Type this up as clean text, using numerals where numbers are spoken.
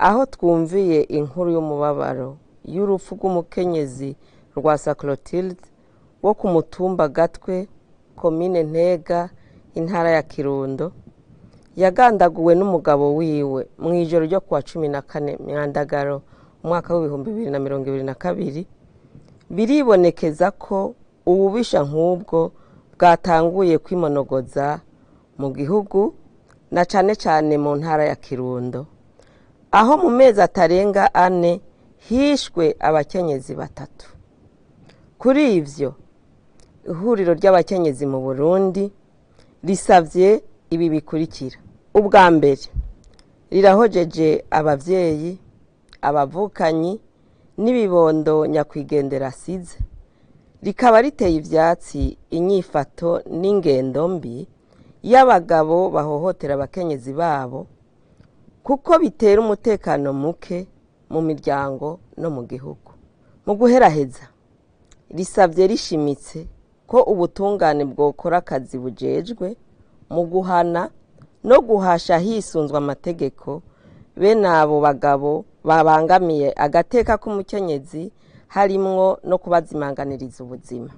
Aho twumviye inkuru y'umubabaro y'urupfu rw'umukenyezi Rwasa Clotilde wo ku mutumba Gatwe, komine Ntega, intara ya Kirundo, yagandaguwe n'umugabo wiwe mu ijoro ryo kuwa 14 Myandagaro umwaka w'2022, biribonekeza ko ububisha nk'ubwo bwatanguye kwimonogoza mu gihugu na cane cane mu ntara ya Kirundo, aho mu mezi atarenga 4 hishwe abakenyezi 3. Kuri ivyo, ihuriro ry'abakenyezi mu Burundi risavye ibi bikurikira. Ubwa mbere, rirahojeje abavyeyi, abavukanyi n'ibibondo nyakwigendera asize, rikaba riteye ivyatsi inyifato n'ingendo mbi y'abagabo bahohotera abakenyezi babo, kuko bitera umutekano muke mu miryango no mu gihugu. Mu guheraheza, risavye rishimitse ko ubutungane bwokora akazi bujejwe mu guhana no guhasha hisunzwe amategeko bene abo bagabo babangamiye agateka k'umukenyezi, harimwo no kubazimanganiriza ubuzima.